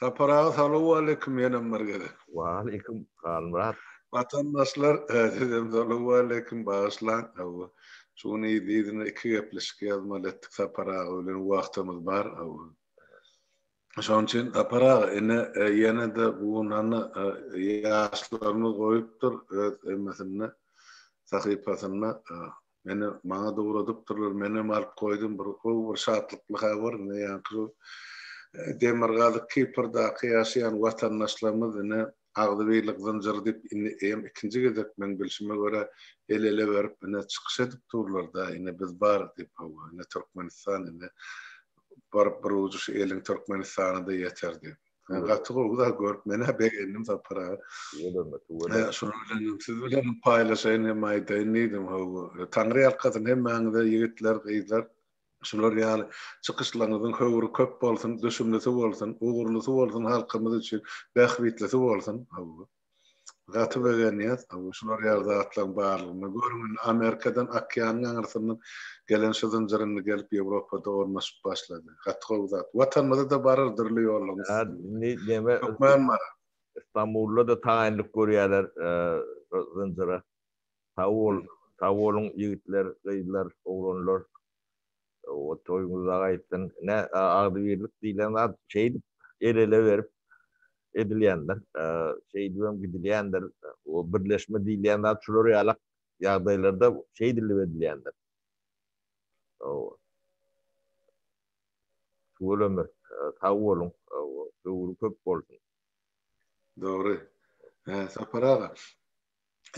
Sapar aga salowaleýkim ýenem bir gezek. Waleýkim Halmyrat. Watandaşlar sizem salowaleýkim bagyşlaň hawa şu gün yzly yzyna iki gepleşik ýazmaly etdik Sapar aga bilen wagtymyz bar hawa. Şonuň üçin Sapar aga ine ýene-de bu gün hany ýaşlarymyz goýupdyr öz emesinde sahypasynda Meni maňa ugradypdyrlar, menem alyp goýdum, bir gowy bir şatlykly habar, ine ýaňky şu Demirgazyk Kiprdaky ýaşaýan watandaşlarymyz ine agzybirlik zynjyry diýip indi eýýäm ikinji gezek meň bilşime görä el-ele berip ine çykyş edip durlar-da, ine biz bar diýip hawa, ine Türkmenistan ine baryp bir ujy şu eliň Türkmenistana-da ýeter diýip. Gaty gowy zat görüp men-ä begendim Sapar aga. Tüweleme, tüweleme. Şuny bilen siz bilen paýlaşaýyn hem aýdaýyn diýdim. Hawa. Taňry ýalkasyn hemmäňize ýigitler, gyzlar. Şular ýaly çykyşlaryňyzyň höwri köp bolsun, düşümlisi bolsun, ugurlysy bolsun halkymyz üçin, bähbitlisi bolsun. Hawa. Gaty begenýäs şular ýaly zatlaryň barlygyna. Görüň indi Amerikadan okeanyň aňyrsyndan gelen şu zynjyr indi gelip Ýewropada ornaşyp başlady. Gaty gowy zat. Watanymyza-da barar dürli ýollaryň üstünde. Indi neme Hökman barar. Istanbulda-da taýynlyk görýärler zynjyra. Sag bol, sag boluň ýigitler, gyzlar, oglanlar. O toýuňyz dagy aýtsyn. Ine, agzybirlik diýlen zat şeýdip el-ele berip edilýändir. Şeýdibem gidilýändir. O birleşme diýilýän zat şular ýalak ýagdaýlarda şeýdilip edilýändir. Tüweleme, sag boluň. Höwri köp bolsun. Dogry. Sapar aga,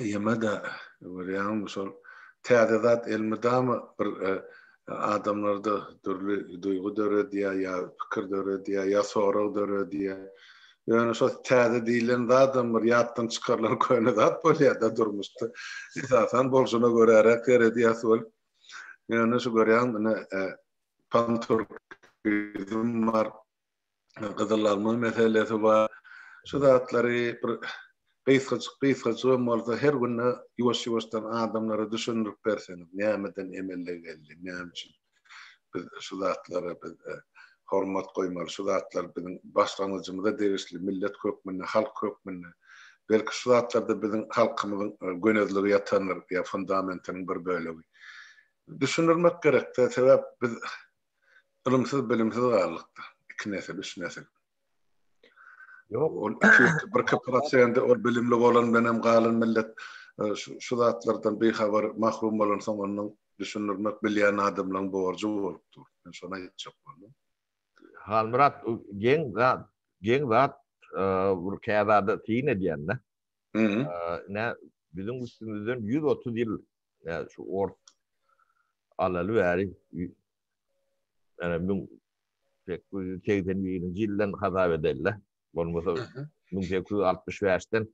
Ýeme-de görýäňmi şol täze zat elmydama bir adamlarda dürli duýgy döredýär ýa pikir döredýär ýa sorag döredýär. Ýöne şo täze diýlen zadam bir ýatdan çykarylan köne zat bolýar-da durmuşda. Esasan bolşuna göräräk seredýäs bolup. Ýöne şu görýäňmi ine panturkizm bar. Gyzylalma meselesi bar. Şu zatlary bir gysgajyk gysgajygam bolsa her günde ýuwaş-ýuwaşdan adamlara düşündirip berseňiz, nämeden emele geldi, näme üçin biz şu zatlara biz hormat goýmaly, şu zatlar biziň başlangyjymyza degişli millet hökmünde, halk hökmünde. Belki şu zatlarda biziň halkymyzyň gönezligi ýatandyr ýa fundamentiniň bir bölegi. Düşündirmek gerekde, sebäp biz Ylymsyz bilimsiz galdykda. Iki nesil, üç nesil. Ýok. Ol iki, bir iki prosendi ol bilimli bolan bilenem galan millet e, şu, şu zatlardan bihabar, mahrum bolansoň ondan düşündirmek bilýän adamlaryň borjy bolup dur. Men şony aýtjak boldum. Halmyrat, geň zat, geň zat, e, bir käzada syn edýän-de. Ine, biziň üstümizden 130 ýyl ýa şu ors alaly bäri ýa 1881-nji ýyldan hasap edeli. Bolmasa 1865-den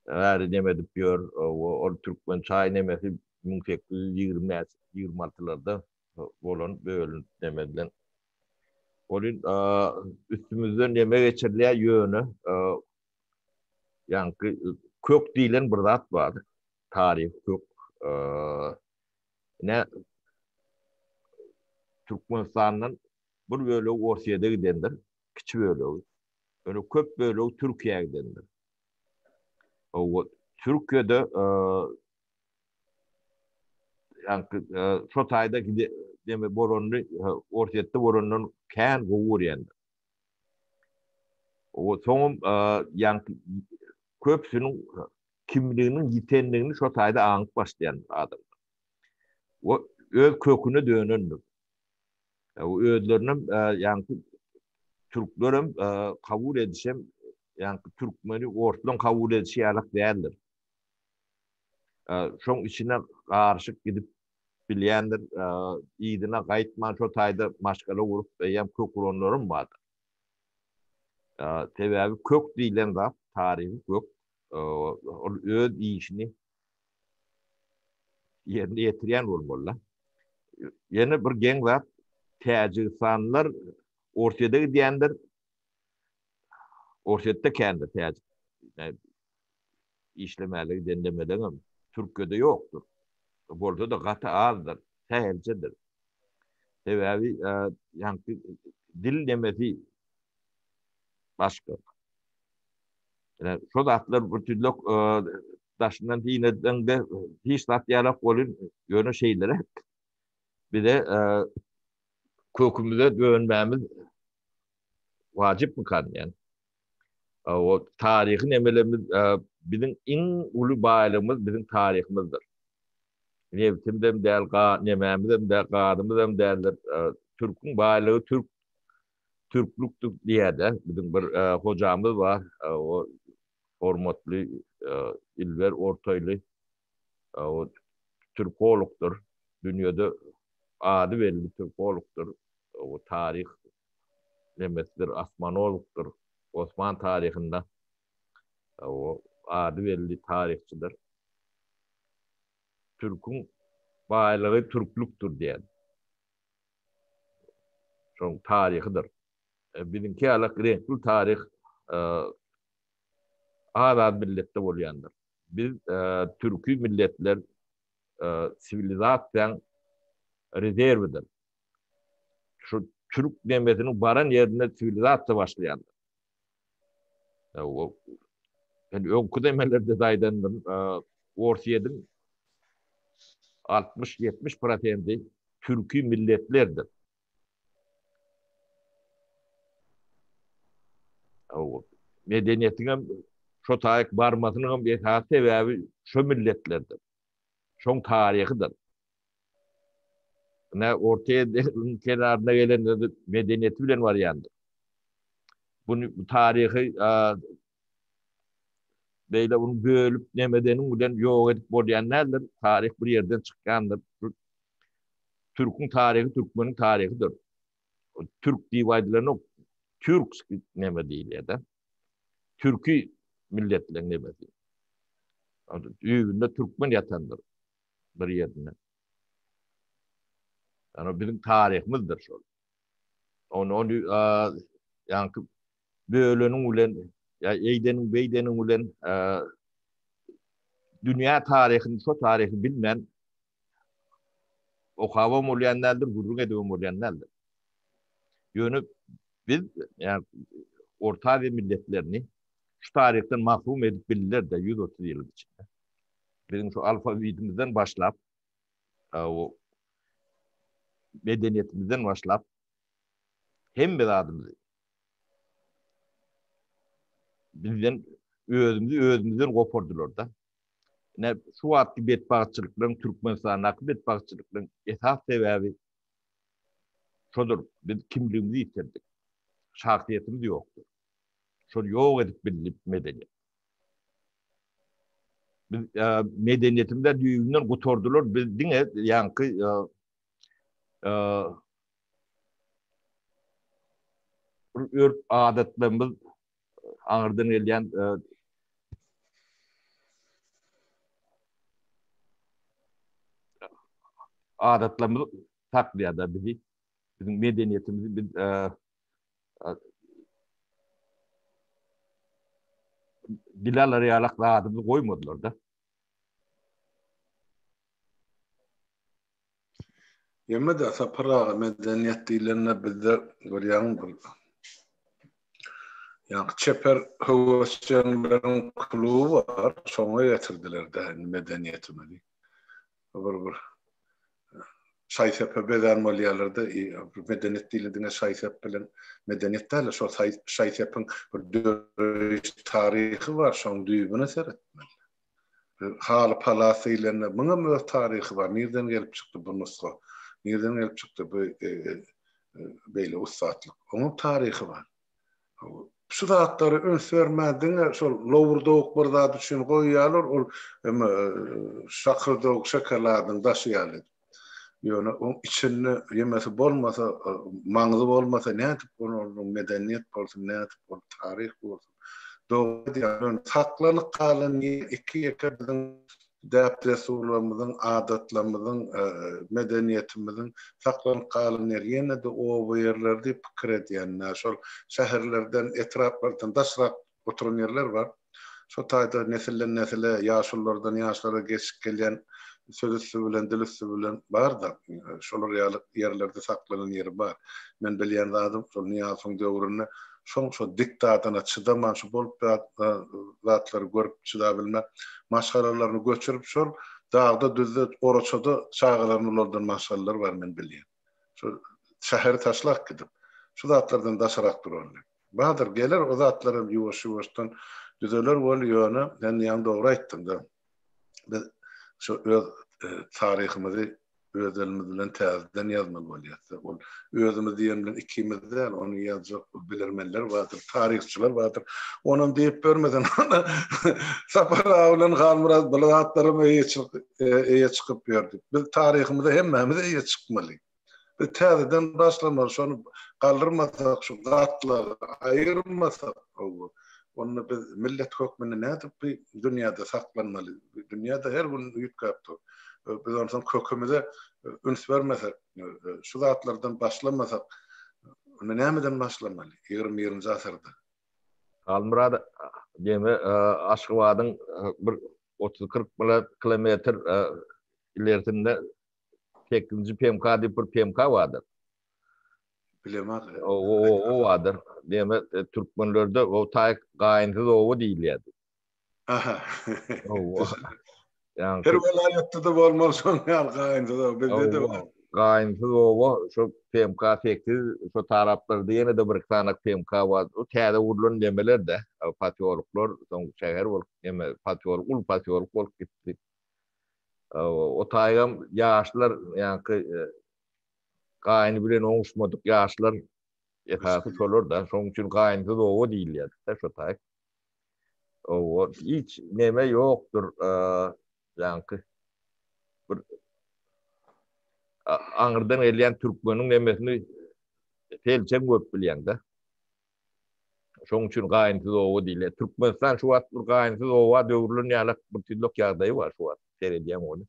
bäri neme edip ýör. Ol türkmen çaý nemesi 1825 26-larda bolan bölünip neme edilen. Ol üstümizden neme geçirilýär ýöne ýaňky kök diýlen bir zat bar. Taryhy kök. Ine Türkmenistandan bir bölegi Orsýede gidendir, kiçi bölegi. Ýöne köp bölegi Türkiýä gidendir. Owa, Türkiýede ýaňky şo taýda gide bolanyny Orsýetde bolandan kän gowy görýändir. O soňam ýaňky köpüsiniň kimliginiň ýitendigini şo taýda aňyp başlaýan adamlar. O öz köküne dönendir. O özlerinem ýaňky türklerem kabul edişem ýaňky türkmeni orslaň kabul edişi ýalak däldir. Şoň içine garyşyp gidip bilýändir. Yzyna gaýtman şo taýda maşgala gurup eýýäm kök uranlaram bardyr. Sebäbi kök diýlen zat taryhy kök ol öz işini ýerine ýetirýän bolmaly-da. Ýene bir geň zat Täjigistanlylar Orsýede gidýändir. Orsýetde kändir täjik. Işlemäge giden demeleňem Türkiýede ýokdur. Bolsa-da gaty azdyr, sähelçedir. Sebäbi ýaňky dil nemesi. Başga. Ine, şo zatlar bir tüýlek daşyndan syn edeňde hiç zat ýalak welin, ýöne şeýleräk bize kökümize dönmämiz wajypmykan diýýän. O taryhy nemelerimiz biziň iň uly baýlygymyz biziň taryhymyzdyr. Nebtimizem däl, ga nemämizem däl, gazymyzam däldir. Türküň baýlygy türk türklükdir diýýär-de. Biziň bir hojamyz bar, o hormatly Ilber Ortaýly o türkologdyr. Dünýede ady belli türkologdyr. O taryh nemesidir, osmanologdyr. Osman taryhynda o ady belli taryhçydyr. Türküň baýlygy türklükdir diýen. Şoň taryhydyr. Biziňki ýalak reňkli taryh az-az milletde bolýandyr. Biz türki milletler siwilizasiýaň rezerwidir. Şu türk nemesiniň baran ýerinde siwilizasiýa başlaýandyr. Men öňki demelerde-de aýdandym, Orsýetiň 60-70 prosendi türki milletlerdir. Medeniýetiň hem şo taýyk barmasynyň hem esasy sebäbi şo milletlerdir. Şoň taryhydyr. Ine, Ortaýer deňziniň kenaryna gelende medeniýeti bilen barýandyr. Bunu bu taryhy beýle bunu bölüp nemedeniň bilen ýok edip bolýan däldir. Taryh bir ýerden çykýandyr. Türküň taryhy türkmeniň taryhydyr. Türk diýip aýdylanok, türkski neme diýilýär-de. Türki milletleriň nemesi. Düýbünde türkmen ýatandyr. bir ýerinde. Ýani biziň taryhymyzdyr şol. Ony ony ýaňky böleniň bilen ýa eýdeniň beýdeniň bilen dünýä taryhyny şo taryhy bilmän okabam bolýan däldir, gürrüň edibem bolýan däldir. Ýöne biz ýa Orta Aziýa milletlerini şu taryhdan mahrum edip bildiler-de 130 ýylyň içinde. Biziň şu alfawitimizden başlap, o medeniýetimizden başlap hemme zadymyzy bizden özümizi özümizden gopardylar-da. Ine şu wagtky betbagtçylyklaryň Türkmenistandaky betbagtçylyklaryň esas sebäbi şodur. Biz kimligimizi ýitirdik. Şahsyýetimiz ýokdur. Şol ýok edip bildi medeniýet. Biz e, medeniýetimizi düýbünden gutardylar. Biz diňe ýaňky e, e, örf adatlarymyz aňyrdan gelýän e, adatlarymyz saklaýar da bizi. Biziň medeniýetimizi biz e, Dil alar ýalak zadymyzy goýmadylar-da. Ýeme-de Sapar aga medeniýet diýlende bizde görýäňmi bir ýaňky çeper höwesjeňleriň kluby bar, şoňa getirdiler-dä indi medeniýetimizi. Bir bir şaý-sepe bezän bolýarlar-da, medeniýet diýlen diňe şaý-sep bilen medeniýet däl-de, şol şaý-sepiň bir döreýiş taryhy bar, şoň düýbüne seretmeli. Haly-palas diýlende, muňam öz taryhy bar, nirden gelip çykdy bu nusga, nirden gelip çykdy bu beýle ussatlyk, oňam taryhy bar. Şu zatlara üns bermän diňe şol lowurdawuk bir zat üçin goýýarlar, ol eme şakyrdawuk şokoladyň daşy ýaly edip. Ýöne oň içinde ýemesi bolmasa, maňzy bolmasa nädip ol onuň medeniýet bolsun, nädip ol taryh bolsun. Dogry aýdýaň, ýöne saklanyp galan iki-ýeke biziň däp-dessurlarymyzyň, adatlarymyzyň, medeniýetimiziň saklanyp galan ýeri ýene-de oba ýerleri diýip pikir edýän. Şol şäherlerden, etraplardan daşrak oturan ýerler bar. Şo taýda nesilden-nesile, ýaşululardan ýaşlara geçip gelýän söz üsti bilen, dil üsti bilen bar-da. Şolar ýaly ýerlerde saklanan ýeri bar. Men bilýän zadym, şol Nyýazowyň döwründe. Şoň şo diktatyna çydaman şu bolup zatlary görüp çydabilmän maşgalalaryny göçürip şol dagda düzde oraçada çagalaryny ulaldan maşgalalar bar men bilýän. Şu şäheri taşlap gidip şu zatlardan daşarak duraly. Bardyr geler o zatlaram ýuwaş ýuwaşdan düzeler weli ýöne sen ýaňy dogry aýtdyňda biz şu öz taryhymyzy öz elimiz bilen täzeden ýazmaly bolýas. Ol özümiz diýen bilen ikimiz däl, ony ýazjak bilermenler bardyr, taryhçylar bardyr. Onam diýip bermesen, Sapar aga bilen Halmyrat bu zatlaram eýe eýe çykyp ýördi. Biz taryhymyza hemmämiz eýe çykmaly. Biz täzeden başlamaly, şony galdyrmasak, şu gatlagy aýyrmasak, onda biz millet hökmünde nädip bu dünýäde saklanmaly? Dünýä-de her gün üýtgäp dur. Biz onsoň kökümize üns bermesek, şu zatlardan başlamasak, onda nämeden başlamaly ýigrimi birinji asyrda? Halmyrat gemi Aşgabadyň bir otuz-kyrk kilometr ilerisinde Sekizinji PMK diýip bir PMK bardyr. Bilemok. O o bardyr. Diýme türkmenlerde o taý gaýynsyz oba diýilýärdi. Aha. Owa. Ýa her welaýatda-da bolmaly şoň ýaly gaýynsyz oba. Bizde-de bar. Gaýynsyz oba şo PMK 8 şo taraplarda ýene-de bir sany PMK bar. O täze gurlan nemeler-de, posýoloklar, soň şäher bolup, neme posýolok, uly posýolok bolup gitdi. O taýgam ýaşlar, ýaňky gaýyny bilen oňuşmadyk ýaşlar esasy şolar-da. Şonuň üçin gaýynsyz oba diýilýär-de şo taý. Oba hiç neme ýokdur, ýaňky bir aňyrdan gelýän türkmeniň nemesini selçeň görüp bilýäň-de. Şonuň üçin gaýynsyz oba diýilýär. Türkmenistan şu wagt bir gaýynsyz oba döwrülen ýalak bir tüýlük ýagdaýy bar şu wagt seredýäň ony.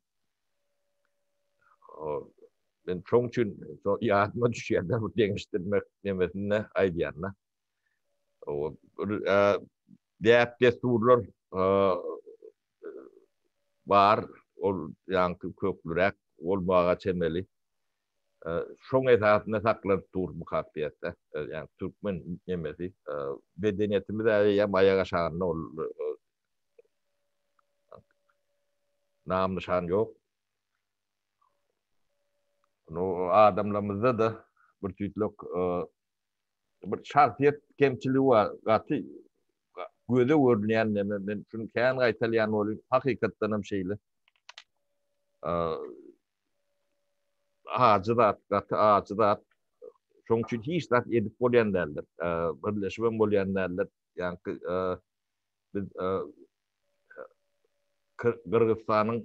Men şonuň üçin ýadyma düşýär-de bu deňeşdirmek nemesinde aýdýan-da. Bir däp-dessurlar bar, ol ýaňky köklüräk bolmaga çemeli. Şoň esasynda saklanyp dur bu kakyýetde. Ýagny türkmen nemesi. Medeniýetimiz eýýäm aýak aşagynda ol nam-nyşan ýok. No adamlarymyzda-da bir tüýtlek bir şahsyýet kemçiligi bar. Gaty göze görünýän neme. Men şuny kän gaýtalýan bolýan. Hakykatdan hem şeýle. Ajy zat, gaty ajy zat. Şonuň üçin hiç zat edip bolýan däldir. Birleşibem bolýan däldir. Ýaňky biz Gyrgyzystanyň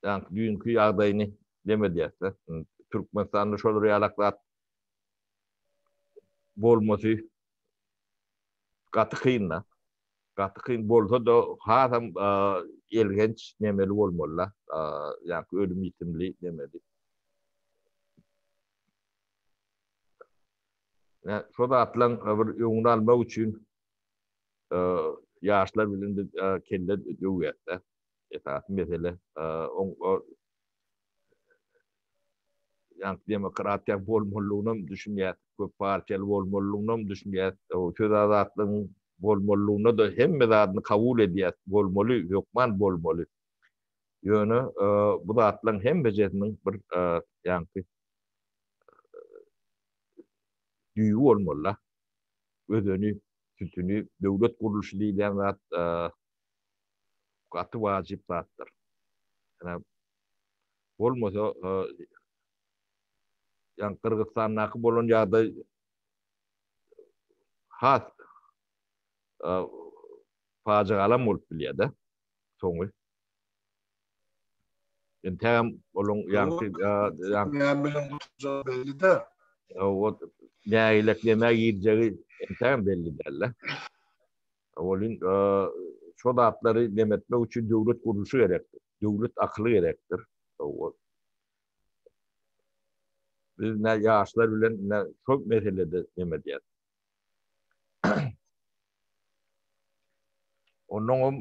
ýaňky düýnki ýagdaýyny neme diýýäs-de. Türkmenistanda şol ýalak zat bolmasy gaty kyn-da. Gaty kyn bolsa-da hasam elgenç nemeli bolmaly-da, ýaňky ölüm-ýitimli nemeli. Ine, şo zatlaryň bir öňüni almak üçin ýaşlar bilen biz kelle döwýäs-de. Esasy mesele oň ýaňky demokratiýa bolmalylygynam düşünýäs, köp partiýaly bolmalylygynam düşünýäs, söz azatlygyň bolmalylygyna-da hemme zadyny kabul edýäs, bolmaly, hökman bolmaly. Ýöne bu zatlaryň hemmejesiniň bir ýaňky düýbi bolmaly-da. Özeni, sütüni, döwlet gurluşy diýilýän zat gaty wajyp zatdyr. Ýöne bolmasa ýa Gyrgyzystandaky bolan ýagdaý has pajygalam bolup bilýär-de soňy. Entägem olaň ýaňky ýaňky näme bilen gutuljagy belli däl. O nägilek nämä girjegi entägem belli däl-de. Welin şo zatlary nemetmek üçin döwlet gurluşy gerekdir. Döwlet akyly gerekdir. Biz ne ýaşlar bilen ne şo meselede neme edýäs. Onnoňam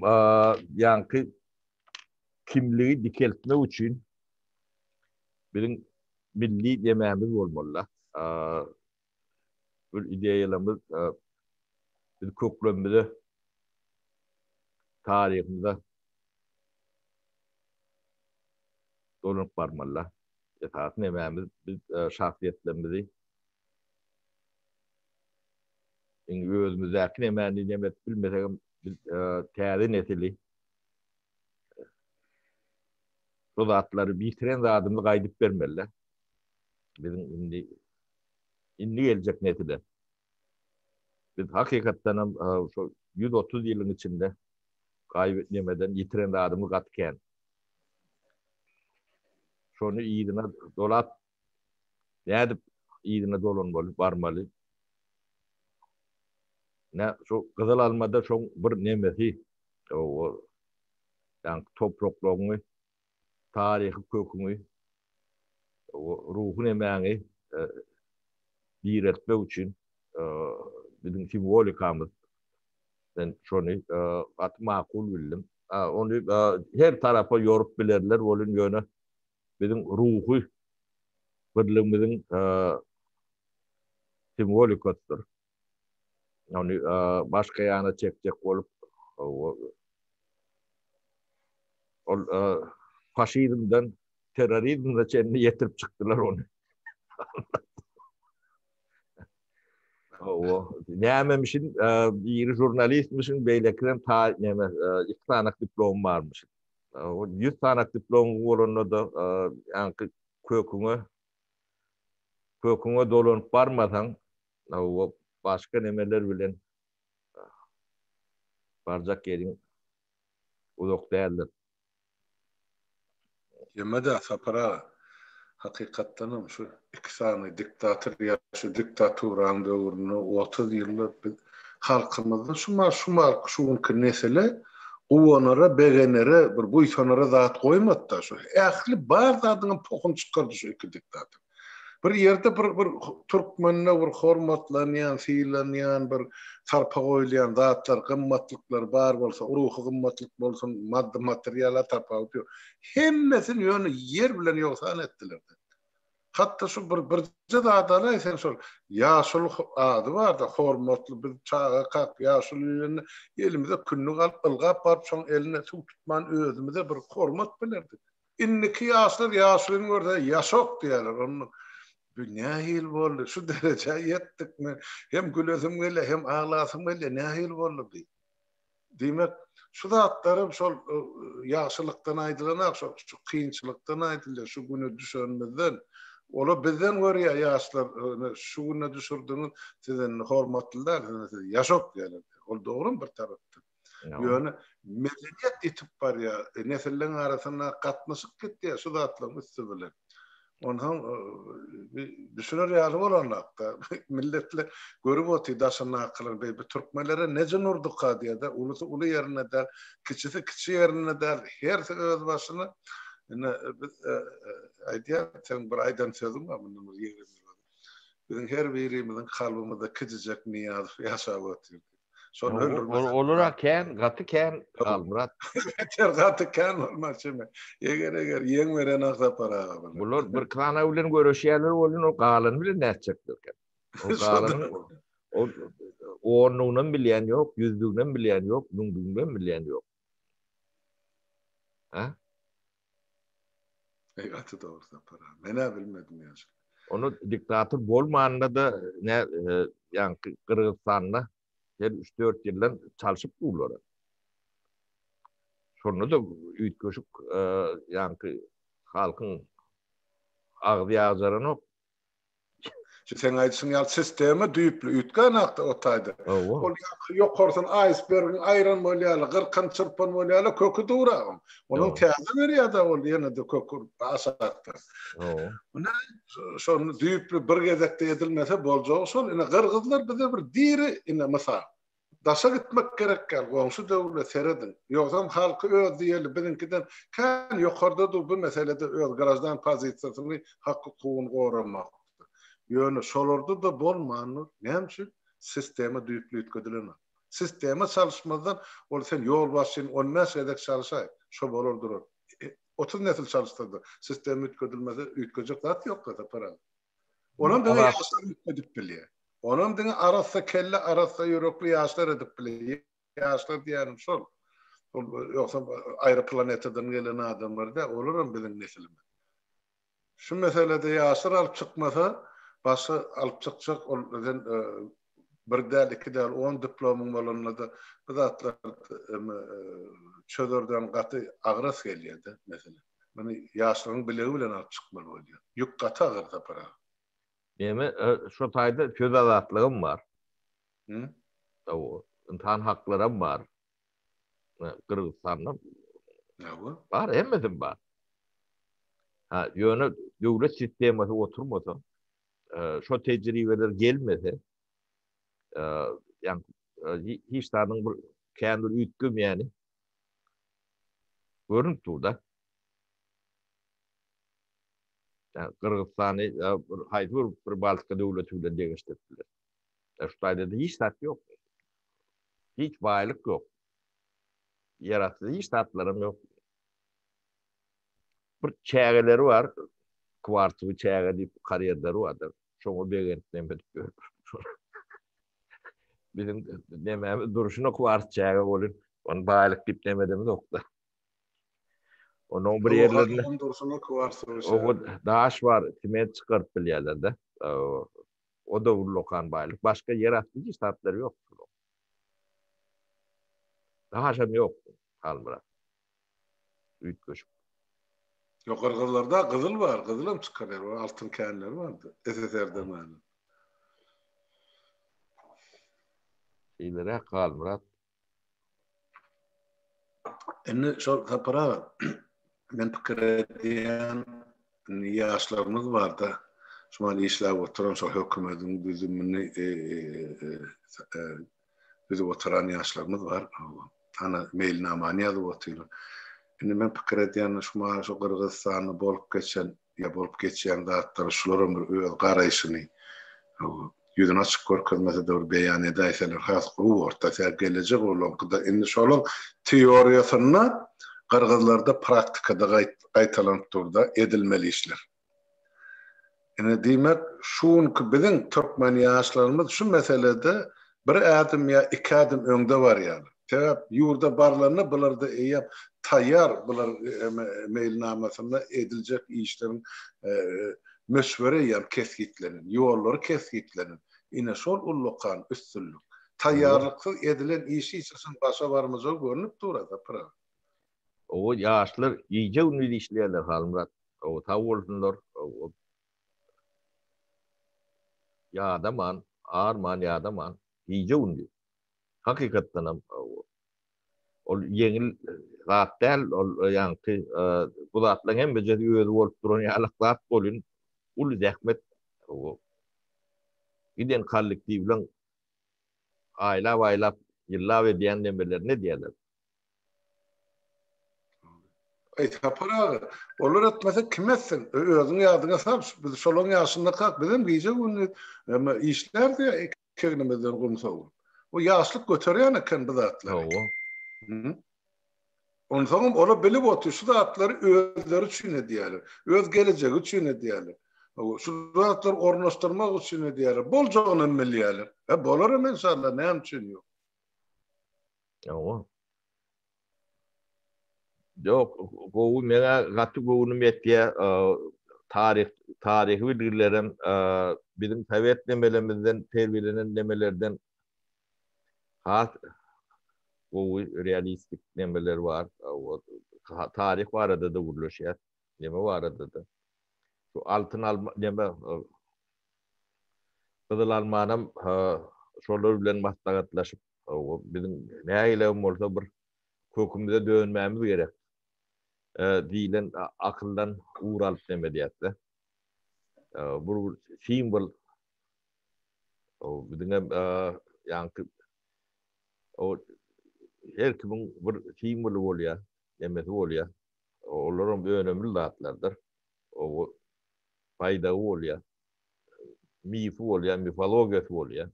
ýaňky kimligi dikeltmek üçin biziň milli nemämiz bolmaly-da. Bir ideýalarymyz biz köklerimize, taryhymyza dolanyp barmaly-da. Esasy nemämiz biz şahsyýetlerimizi indi özümizdäki nemäni neme edip bilmesegem biz täze nesili şu zatlary bitiren zadymyzy gaýdyp bermeli-de. Biziň indi indi geljek nesile. Biz hakykatdan hem şu 130 ýylyň içinde gaýyp nemeden ýitiren zadymyz gaty kän. Şony yzyna dolap nädip yzyna dolanmaly, barmaly? Nä şu gyzyl almada şoň bir nemesi o ýaňky topraklaryňy, taryhy köküňi, ruhy nemäňi direltmek üçin biziň simwolikamyz. Men şony gaty makul bildim. Ony her tarapa ýorup bilerler welin ýöne biziň ruhy birligimiziň simwolikasydyr. Ony başga ýana çekjek bolup ol faşizmden terrorizme çenli ýetirip çykdylar ony. Hawa, nämemişin, biri žurnalistmişin, beýlekisem ta näme, iki sanak diplomy barmyş. O 100 sanak diplomy bolanda-da, ýaňky köküňe köküňe dolanyp barmasaň, hawa, başga nemeler bilen barjak ýeriň uzak däldir. Ýeme-dä, Sapar aga, hakykatdanam şu iki sany diktator ýa şu diktaturanyň döwründe 30 ýylda biz halkymyzda şu şu şu günki nesile guwanara, begenere, bir buýsanara zat goýmady-da şu. Ähli bar zadyňam pohuny çykardy şu iki diktator. Bir ýerde bir bir türkmende bir hormatlanýan, sylanýan, bir sarpa goýulýan zatlar, gymmatlyklar bar bolsa, ruhy gymmatlyk bolsun, maddy materiala tapawut ýok. Hemmesini ýöne ýer bilen ýogsan etdiler. Hatda şu bir birje zady alaý sen şol ýaşuly ady barda hormatly biz çagakak ýaşuly diýlende elimize kündük alyp ylgap baryp şoň eline suw tutman özümize bir hormat bilerdik. Indiki ýaşlar ýaşulyny görse ýaşok diýerler. Onda bu nähili boldy? Şu derejä ýetdikmi? Hem gülesim gelýär, hem aglasym gelýär. Nähili boldy bu? Diýmek, şu zatlaram şol e, ýagşylykdan aýdylanak, şol şu kynçylykdan aýdylýar, şu güne düşenimizden. Olar bizden görýär ýaşlar, e, şu güne düşürdiňiz, siz indi hormatly däl, siz ýaşok diýerler. Ol dogry bir tarapdan. Ýöne medeniýet ýitip barýar, nesilleriň arasynda gatnaşyk gitýär şu zatlaryň üsti bilen. Onsoň düşüner ýaly bolanok-da. Milletler görüp otyr daşyndakylar, beý bu türkmenlere ne jyn urduka diýýär-de, ulusy uly ýerinde däl, kiçisi kiçi ýerinde däl, hersi öz başyna. Ine biz aýdýar, seň bir aýdan sözüň bar mundan bir 20 ýyl ozal. Biziň her birimiziň kalbymyzda kiçijek Nyýazow ýaşap otyr diýip. Şony öldürmesek. Olara kän, gaty kän Halmyrat. Beter gaty kän bolmaz şeme. Eger eger ýeň beren Aksapar aga bular. Bular bir kana bilen göreşýärler welin o galany bilen nätjeklerkä. O galanyň o onlugynam bilýän ýok, ýüzlüginem bilýän ýok, müňlüginem bilýän ýok. Ha? Eý gaty dogry Sapar aga. Men-ä bilmedim ýaşuly. Onda diktator bolmanda-da ne ýaňky Gyrgyzystanda her üç-dört ýyldan çalşyp durlar. Şonda-da üýtgeşik ýaňky halkyň agzy ýagjaranok. Şu seň aýdyşyň ýaly sistema düýpli üýtgänakda o taýda. Ol ýokarsyny aýsbergiň aýran bolýarlar, gyrkan çyrpan bolýarlar, köki dur-a oň. Onuň täze berýär-de ol ýene-de kök aşakda. Ine şony düýpli bir gezekde edilmese boljagy şol. Ine gyrgyzlar bize bir diri ine mysal. Daşa gitmek gerek däl, goňşy döwlet serediň. Ýogsam halky öz diýeli biziňkiden kän ýokarda dur bu meselede öz graždan pozisiýasyny, hak-hukugyny goramakda. Ýöne şolarda-da bolmandyr. Näme üçin? Sistema düýpli üýtgedilenok. Sistema çalyşmazdan ol sen ýolbaşçyny on bäş gezek çalyşaý, şo bolar durar. 30 nesil çalyşsa-da, sistema üýtgedilmese üýtgejek zat ýok-da Sapar aga. Onam diňe ýaşlar üýtgedip bilýär. Onam diňe arassa kelle, arassa ýürekli ýaşlar edip biler. Ýaşlar diýýänim şol. Ol ýogsa aýry planetadan gelen adamlar däl, olaram biziň nesilimiz. Şu meselede ýaşlar alyp çykmasa, başga alyp çykjak ol sen bir däl, iki däl, on diplomyň bolanda-da bu zatlar çözerden gaty agras gelýär-de mesele. Muny ýaşlaryň bilegi bilen alyp çykmaly bolýar. Ýük gaty agyr Sapar aga. Neme, şo taýda söz azatlygam bar. Hawa, ynsan haklaram bar. Gyrgyzystanda Hawa. Bar, hemmesi bar. Ha, ýöne döwlet sistemasy oturmasa, şo tejribeler gelmese, ýa hiç zadyň bir kän bir üýtgemeýäni görnüp dur-da. Gyrgyzystany haýsy bir Pribaltika döwleti bilen deňeşdirip biler. Şu taýda-da hiç zat ýok. Hiç baýlyk ýok. Ýerasty hiç zatlaram ýok. Bir çägeleri bar, kwarsowy çäge diýip karýerleri bardyr. Şoňa begenip neme edip ýör. Biziň nemämiz durşuna kwars çäge bolun. Ony baýlyk diýip neme edemizok-da. Onuň bir ýerlerinde Oba daş bar, sement çykaryp bilýärler-de. O-da ullakan baýlyk. Başga ýerasty hiç zatlary ýok. Daşam ýok, Halmyrat. Üýtgeşik. Ýok, gyrgyzlarda gyzyl bar, gyzylam çykarýar, altyn känleri bardy SSR-de mälim. Şeýleräk Halmyrat. Indi şol Sapar aga, men pikir edýän, indi ýaşlarymyz barda, şu mahal işläp oturan şol hökümediň düzümini düzüp oturan ýaşlarymyz bar. Ana meýilnamany ýazyp otyrlar. Indi men pikir edýän, şu mahal şu Gyrgyzystanda bolup geçen ýa bolup geçýän zatlary şularam bir öz garaýşyny ýüzüni açyk görkezmese-de bir beýan edäýseler has gowy borda. Sebäbi gelejek olaňkyda indi şolaň teoriýasynda gyrgyzlarda praktikada gaýtalanyp durda edilmeli işler. Ine diýmek şu günki biziň türkmen ýaşlarymyz şu meselede bir ädim ýa iki ädim öňde barýarlar. Sebäp ýurda barlanda bularda eýýäm taýýar bular meýilnamasynda ediljek işleriň möçberi eýýäm kesgitlenen, ýollary kesgitlenen. Ine şol ullakan üstünlik. Taýýarlyksyz edilen iş hiç haçan başa barmajagy görnüp dur-a Sapar aga. Owo ýaşlar gije-gündiz işleýärler Halmyrat. Owo sag bolsunlar. Owo ýadaman, arman ýadaman gije-gündiz. Hakykatdanam ol ýeňil zat däl, ol ýaňky bu zatlaryň hemmejesi özi bolup duran ýalak zat bolyn, uly zähmet giden kollektiwleň aýlap-aýlap, ýyllap edýän nemelerini edýärler. Eý, Sapar aga, olar etmese kim etsin? Özüň ýadyňa sal, biz şolaryň ýaşyndakak bizem gije-gündiz işlärdik, Egnimizden gum sowup. O ýaşlyk göterýän eken bu zatlary. Hawa. Onsoňam olar bilip otyr, şu zatlary özleri üçin edýärler. Öz gelejegi üçin edýärler. Hawa, şu zatlary ornaşdyrmak üçin edýärler. Boljagynam bilýärler. He, bolaram enşalla, näme üçin ýok. Hawa. Ýok, gowy, meňä gaty göwnüm ýetýär. Taryh, taryhy bilgilerem biziň sowet nemelemizden terbiýelenen nemelerden has gowy realistik nemeler bar. Taryh barada-da gürleşýär, neme barada-da. Şu altyn alma neme gyzyl almanam şolar bilen maslahatlaşyp Biziň nägilegem bolsa bir kökümize dönmämiz gerek diýlen akyldan ugur alyp neme edýäs-de. Bu simwol biziňem ýaňky o her kimiň bir simwoly bolýar, nemesi bolýar. Olaram önemli zatlardyr. O baýdagy bolýar, mifi bolýar, mifologiýasy bolýar.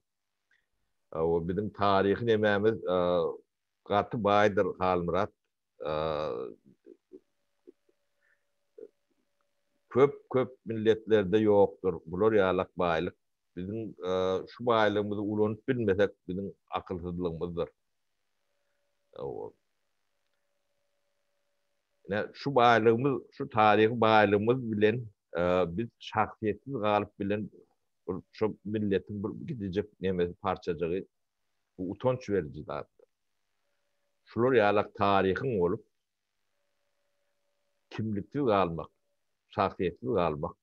Hawa biziň taryhy nemämiz gaty baýdyr Halmyrat. Köp köp milletlerde ýokdur bular ýalak baýlyk. Biziň şu baýlygymyzy ulanyp bilmesek, biziň akylsyzlygymyzdyr. Ine, şu baýlygymyz, şu taryhy baýlygymyz bilen biz şahsyýetsiz galyp bilen bir şu milletiň bir gidijek nemesi parçajygy bu utanç beriji zatdyr. Şular ýalak taryhyň bolup kimliksiz galmak, şahsyýetsiz galmak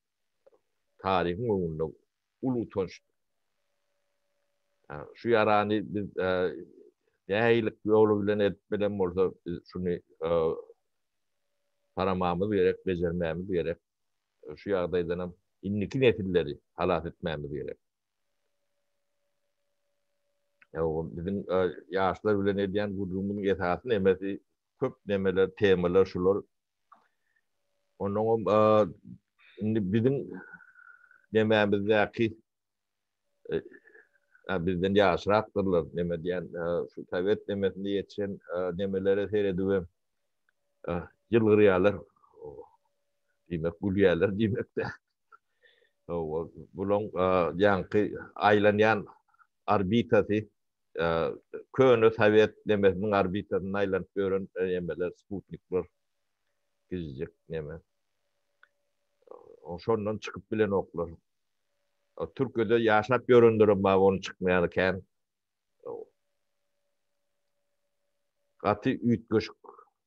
taryhyň öňünde uly utançdyr. Şu ýarany biz nähili ýoly bilen edip bilen bolsa biz şuny saramamyz gerek, bejermämiz gerek. Şu ýagdaýdan hem indiki nesilleri halas etmämiz gerek. Biziň ýaşlar bilen edýän gürrüňimiziň esasy nemesi köp nemeler, temalar şular. Onnoňam indi biziň nemämizdäki bizden ýaşrakdyrlar, neme diýen, şu sowet nemesinde ýetişen nemelere seredibem ýylgyrýarlar. Diýmek, gülýärler diýmek-dä. Bulaň ýaňky aýlanýan orbitasy köne sowet nemesiniň orbitasynda aýlanyp ýören nemeler, sputnikler gijijik neme. Şondan çykyp bilenoklar. Türkiýede ýaşap ýörenlerem bar, ony çykmaýany kän. Gaty üýtgeşik,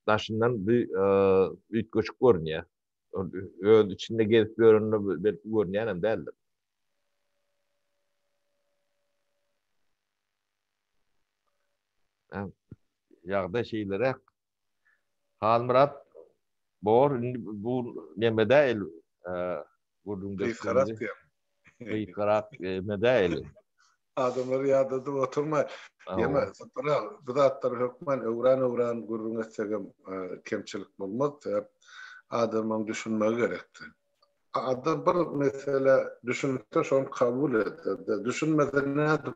daşyndan bir üýtgeşik görünýär. Öz içinde gezip ýörenine belki görünýänem däldir. Ýagdaý şeýleräk. Halmyrat bor indi bu neme däl gürrüňdeşligimizi. Gysgarak diýen. Gysgarak neme däl. Adamlary ýadadyp oturma. Ýeme, Sapar aga, bu zatlary hökman öwran-öwran gürrüň etsegem kemçilik bolmaz. Sebäp adamyň düşünmegi gerekdi. Adam bir meselä düşünse şony kabul eder. Düşünmese nädip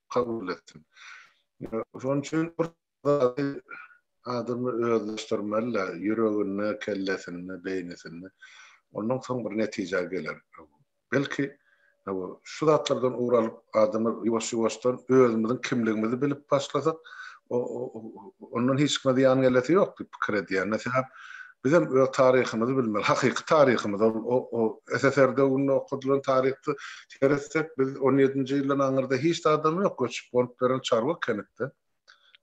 kabul etsin? Şonuň üçin bir zady adamlar özleşdirmeli-dä, ýüreginde, kellesinde, beýnisinde. Ondan soň bir netijä geler. Belki, şu zatlardan ugur alyp, adamlar ýuwaş-ýuwaşdan özümiziň kimligimizi bilip başlasak, ondan hiç kime zyýan gelesi ýok diýip pikir edýän. Sebäp bizem öz taryhymyzy bilmeli, hakyky taryhymyzy, ol SSR döwründe okadylan taryhda seretsek, biz on ýedinji ýyldan aňyrda hiç zadam ýok, göçüp-gonup beren çarwa ekenik-de.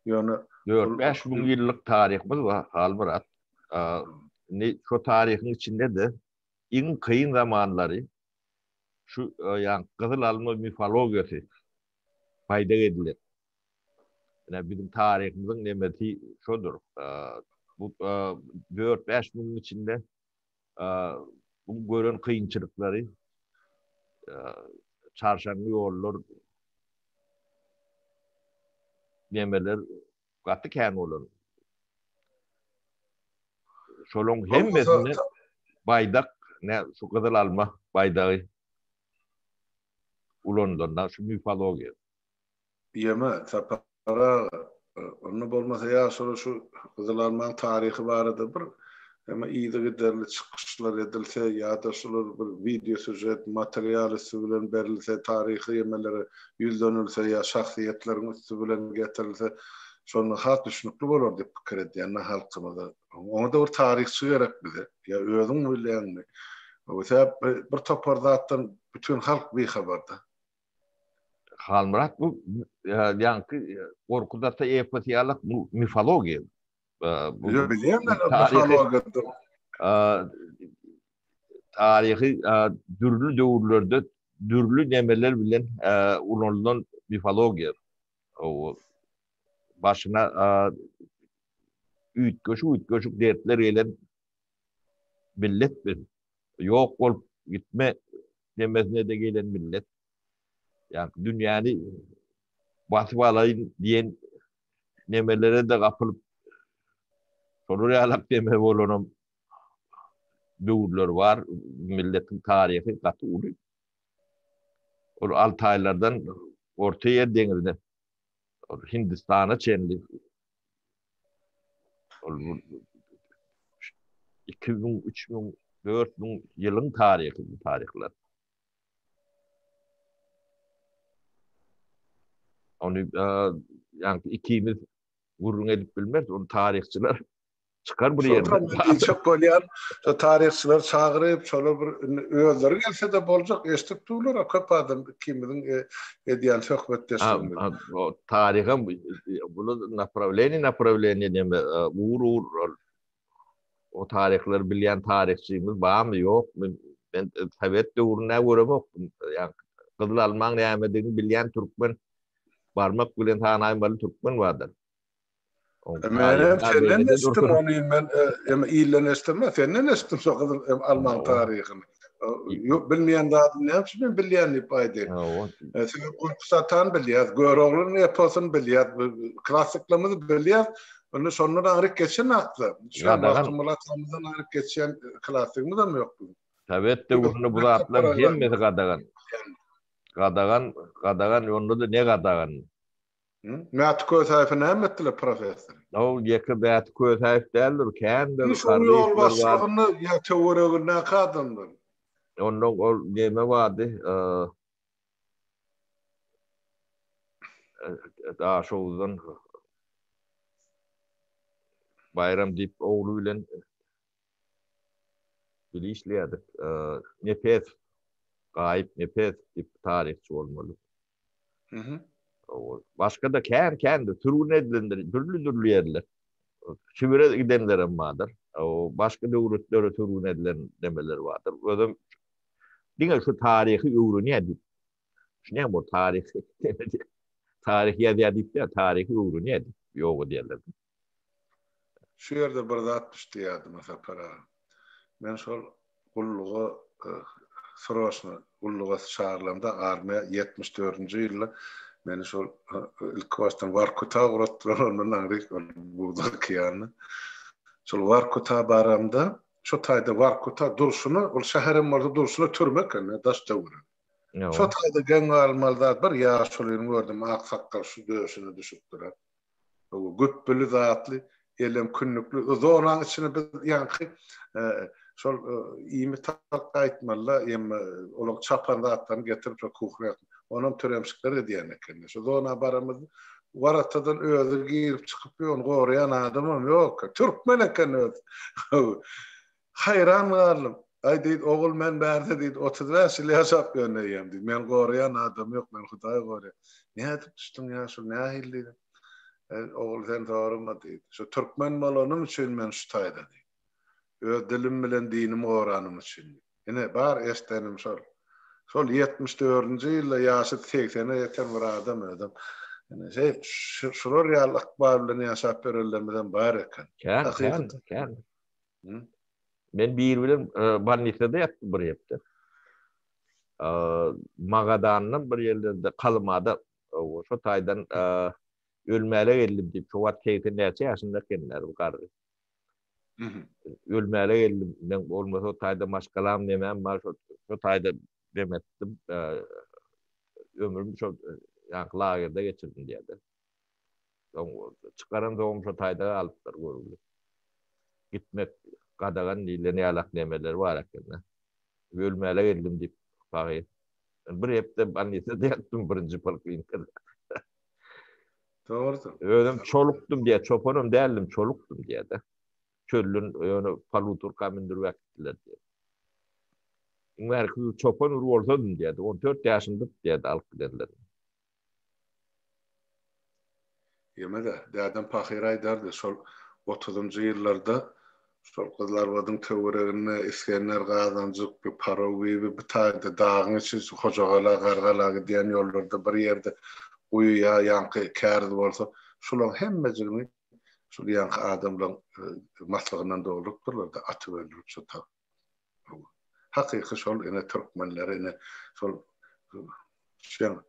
Ýöne Dört-bäş müň ýyllyk taryhymyz bar, Halmyrat. Indi şo taryhyň içinde-de iň kyn zamanlary şu ýa gyzyl alma mifologiýasy paýda edilen. Ine biziň taryhymyzyň nemesi şodur. Bu dört-bäş müňüň içinde bu gören kynçylyklary çarşaňly ýollar nemeler gaty kän bolan. Şolaň hemmesinde baýdak, ne şu gyzyl alma baýdagy ulanylan şu mifologiýa. Ýeme, Sapar aga, onda bolmasa ýaşuly şu Gyzyl almaň taryhy barada bir eme yzygiderli çykyşlar edilse ýa-da şular bir wideo sýužet, material üsti bilen berilse, taryhy emelere ýüzlenilse ýa şahsyýetleriň üsti bilen getirilse, şonda has düşnükli bolar diýip pikir edýän-de halkymyza. Oňa-da bir taryhçy gerek bize. Ýa özüň bilýäňmi? Sebäp bir topar zatdan bütin halk bihabarda. Halmyrat bu ýaňky Gorkut ata eposy ýalak bu mifologiýa. Bu bilýän men mifologiýadyr. Taryhy dürli döwürlerde dürli nemeler bilen ulanylan mifologiýa. Başyna üýtgeşik-üýtgeşik dertler gelen millet biz. Ýok bolup gitme demesine-de gelen millet. Ýagny dünýäni basyp alaýyn diýen nemelere-de gapylyp, şolar ýalak deme bolanam döwürler bar. Milletiň taryhy gaty uly. Ol Altaýlardan Orta ýer deňzine, Hindistana çenli Ol 2000, 3000, 4000 ýylyň taryhy bu taryhlar. Ony ýaňky ikimiz gürrüň edip bilmeris, ony taryhçylar çykar bir ýerde. Şonda diýjek bolýan, şo taryhçylary çagyryp, şolar bir özleri gelse-de boljak, eşidip durlar-a köp adam ikimiziň edýän söhbetdeşligimizi. Taryham bular naprawleniýe naprawleniýe neme ugur-ugur o taryhlary bilýän taryhçymyz barmy, ýokmy? Men sowet döwründe göremokdym. Ýa gyzyl almaň nämedigini bilýän türkmen barmak bilen sanaýmaly türkmen bardyr. Menem senden eşitdim ony men em ilden eşitdim senden eşitdim şo gyzyl almaň taryhyny. Ýok bilmeýän zadym näme üçin men bilýän diýip aýdaýyn. Siz Gurpus atany bilýäs, Göroglynyň eposyny bilýäs, klassyklarymyzy bilýäs. Indi şondan aňryk geçen akda. Şu Magtymguly atamyzdan aňryk geçýän klassygymyzam ýok biziň. Sowet döwründe bu zatlaryň hemmesi gadagan. Gadagan, gadagan, onda-da ne gadagan? Mäti Kösäýewe näme etdiler professor? Ol ýeke Mäti Kösäýew däldir, kändir. Şoň ýolbaşçylygynda ýa töweregindäki adamlar. Onda ol neme bardy? Daşoguzdan Baýram diýip ogly bilen bile işleýärdik. Nepes, Gaýyp Nepes diýip taryhçy bolmaly. Başga-da kän-kändir, sürgün edilenler, dürli-dürli ýerler. Sibire gidenlerem bardyr. Başga döwletlere sürgün edilen nemeler bardyr. Özem diňe şu taryhy öwrenýär diýip. Düşünýäňmi, o taryhy taryh ýazýar diýip däl, taryhy öwrenýär diýip ýok edýärler. Şu ýerde bir zat düşdi ýadyma Sapar aga. Men şol gulluga sroçno gulluga çagyrylamda armiýa 74-nji ýylda meni şol ilki başdan Warkuta ugratdylar ondan aňryk ol Buzly okeanyna. Şol Warkuta baramda şo taýda Warkuta durşuna ol şäherem bolsa durşuna türme eken daş töweregi. Şo taýda geň galmaly zat bir ýaşulyny gördüm ak sakgal şu döşüne düşüpdir. Güpbüli zatly, elem künnükli. O zonaň içine biz ýaňky şol iýmit alyp gaýtmaly-da, emma olaň çapan zatlaryny getirip şo kuhnýa onam türemşikler edýän ekenler. Şo zona baramyzda waratadan özi girip çykyp ýör, ony goraýan adamam ýok. Türkmen eken özi. Haýran galdym. Aý diýdi, ogul men bärde diýdi, 35 ýyl ýaşap ýörün eýýäm diýdi. Meni goraýan adam ýok, meni Hudaý goraýar. Nädip düşdüň ýaşuly, nähili diýdim. Äý, ogul sen sorama diýdi. Şu türkmen bolanym üçin men şu taýda diýdi. Öz dilim bilen dinimi goranym üçin diýdi. Ine, bar eşdenim şol. Şol 74-nji ýylda ýaşy segsene ýeten bir adam özem. Ine, şeý, şular ýaly ykbal bilen ýaşap ýörenlerimizem bar eken. Kän, kän, kän. Men biri bilen bolnisada ýatdym bir hepde. Magadandan bir ýerlerde Kalymada şo taýdan ölmäle geldim diýip, şo wagt 80 näçe ýaşynda ekenler bu garry. Ölmäle geldim. Men bolmasa o taýda maşgalam nemem bar şo şo taýda dem etdim. Ömrüm şo ýaňky lagerde geçirdim diýýärdi. Soň çykaran soňum şo taýda galypdyr görgüli. Gitmek gadagan diýlen ýalak nemeler bar eken-de. Ölmäle geldim diýip pahyr. Bir hepde bolnisada ýatdym birinji poliklinikada. Dogrudyr. Özüm çolukdym diýýär, çopanam däldim, çolukdym diýýär-de. Çölden ýöne paluturka mündürip äkitdiler diýýär. Iň bärki çopan bir bolsadym diýýärdi. 14 ýaşymda diýýärdi alyp gidenler. Ýeme-de, dädem pahyr aýdardy, şol otuzynjy ýyllarda şol Gyzylarbadyň töwereginde Isgender Gazanjyk, bir Paraw bibi bu taýda dagyň içi Hojagala, Gargala gidýän ýollarda bir ýerde guýy ýa ýaňky käriz bolsa, şulaň hemmejigini şol ýaňky adamlaň maslygyndan doldurypdyrlar-da, atyp öldürip şo Hakyky şol ine türkmenler ine şol şeň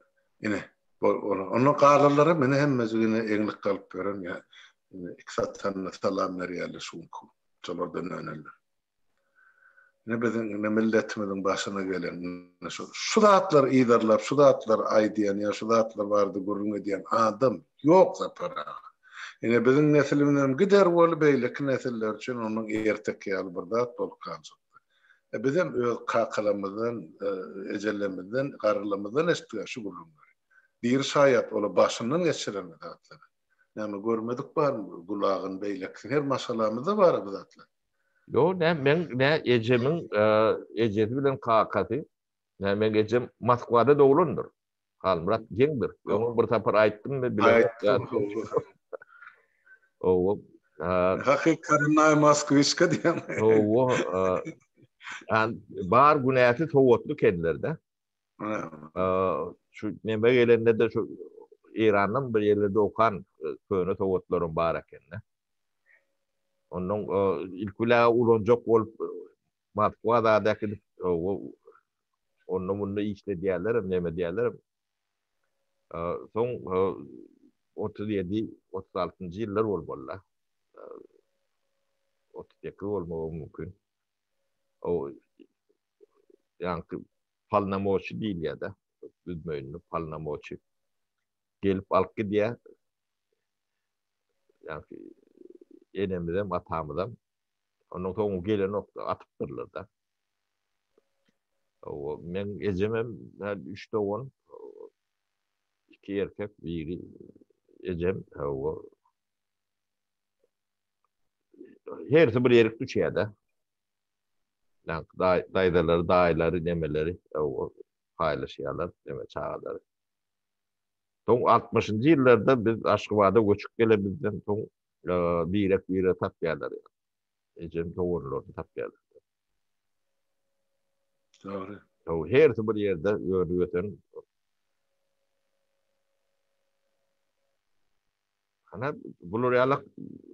ine ondan galanlara meni hemmesi ine eňlik galyp ýören ýa ine iki satanyna salam berýärler şu günki şolardan önenler. Ine biziň ine milletimiziň başyna gelen ine şu şu zatlary yzarlap şu zatlary aýdýan ýa şu zatlar barada gürrüň edýän adam ýok Sapar aga. Ine biziň nesilimizem gider weli beýleki nesiller üçin onuň erteki ýaly bir zat bolup galjakdy. E bizem öz kakalarymyzdan, ejelemizden, garrylarymyzdan eşitdik-ä şu gürrüňleri. Diri şaýat ola başyndan geçiren zatlara. Näme görmedik barmy gulagyn beýlekisini her maşgalamyzda bara bu zatlar. Ýok nä meň nä ejemiň ejesi bilen kakasy nä meň ejem Moskwada doglandyr. Halmyrat geňdir. Öňem bir sapar aýtdymmy bilemok. Owa. Hakyky korennaýa moskwiçka diýýäň. Owa. Bar günäsi sowatly ekenler-de. Şu neme gelende-de şu Eýrandan bir ýerlerde okan köne sowatlaram bar eken-de. Ondan ilki bilen ulanjak bolup Moskwa zada äkidip onda munda işledýärlerem, neme edýärlerem. Soň 37, 36-njy ýyllar bolmaly-da. 38 bolmagam mümkin. O ýaňky polnomoçi diýilýär-de, büzmeýinli polnomoçi gelip alyp gidýär. Ýaňky enemizem, atamyzam. Ondan soň gelenok-da, atypdyrlar-da. Hawa, meň ejemem üç dogan, iki erkek, biri ejem, hawa. Hersi bir ýerik düşýär-de. Daýzalary, daýylary, nemeleri paýlaşýarlar, neme çagalary. Soň altmyşynjy ýyllarda biz Aşgabada göçüp gelenimizden soň birek-biregi tapýarlar. Ejem doganlaryny tapýarlar. Dogry. Hersi bir ýerde önüp ösen. Ana bular ýaly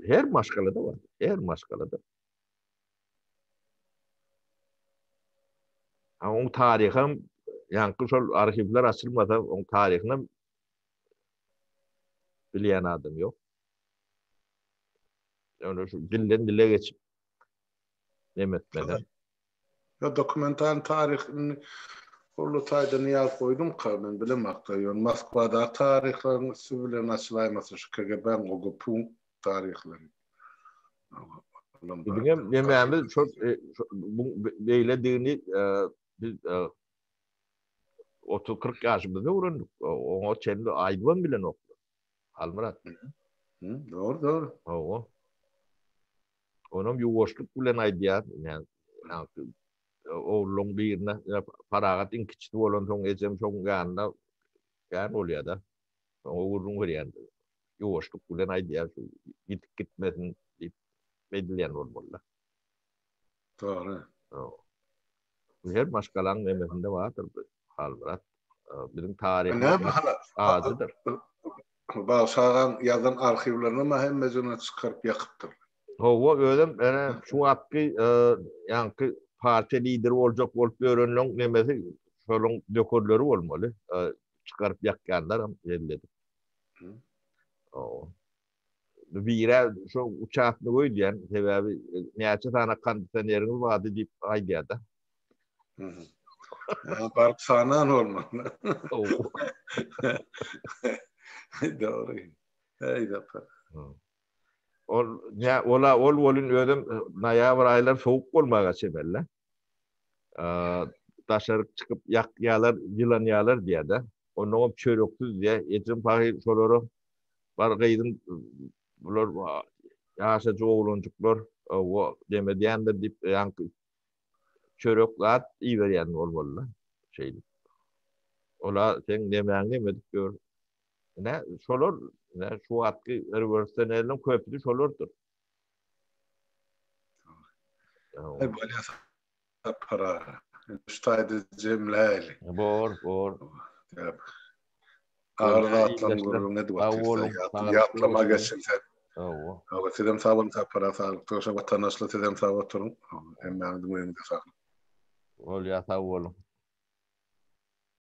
her maşgalada bar. Her maşgalada. Ha oň taryham ýaňky şol arhiwler açylmasa oň taryhynam bilýän adam ýok. Ýöne şu dilden dile geçip neme etmeli. Ýa dokumental taryh indi Hurly taýda ýazyp goýdumka men bilemokda ýöne Moskwadaky taryhlaryň üsti bilen açylaýmasa şu KGB-iň OGPU-ň taryhlary. Biziňem nemämiz şol bu beýledigini biz 30-40 ýaşymyzda öwrendik. Oňa çenli aýdybam bilenokdyk. Halmyrat. Dogry, dogry. Hawa. Onam ýuwaşlyk bilen aýdýar. Ogluň birine Parahat iň kiçisi bolansoň ejem şoň ýanynda kän bolýar-da. Oňa gürrüň berýän. Ýuwaşlyk bilen aýdýar şu ýitip gitmesin diýip edilýän bolmaly-da. Dogry. Bu her maşgalaň nemesinde bardyr bu Halmyrat. Biziň taryhymyz ajydyr. Bagşy agaň ýazan arhiwlerinem hemmejigini çykaryp ýakypdyr. Hawa, özem ene şu wagtky ýaňky partiýa lideri boljak bolup ýörenleň nemesi şolaň nökerleri bolmaly. Çykaryp ýakýanlaram belli edip. Hawa. Birä şo uçastny goý diýen, sebäbi näçe sany kondisioneriňiz bardy diýip aýdýar-da. Ýa baryp sanan bolmaly. Dogry. Eý Sapar. Ol nä ola ol welin özem noýabr aýlary sowuk bolmaga çemeli. Daşaryk çykyp ýakýarlar, ýylanýarlar diýýär-de. Onnoňam çöreksiz diýýär. Ejem pahyr şolara bar gyzym bular ýaşajyk oglanjyklar o neme diýendir diýip ýaňky çörek zat iberýän bolmaly-da. Şeýdip. Ola seň nemäň neme edip ýör. Ine şolar, ine şu wagtky rewolýusionerleriň köpüsi şolardyr. Aý bolýa Sapar aga. Şu taýda jemläýeli. Bor, bor. Agyr zatlaryň gürrüňini edip otyrys. Ýatlama geçilse. Hawa. Hawa, sizem sag boluň Sapar aga, saglyk. Watandaşlar sizem sag oturyň. Hemmäňiziň öýüňize saglyk. Bolýa, sag boluň.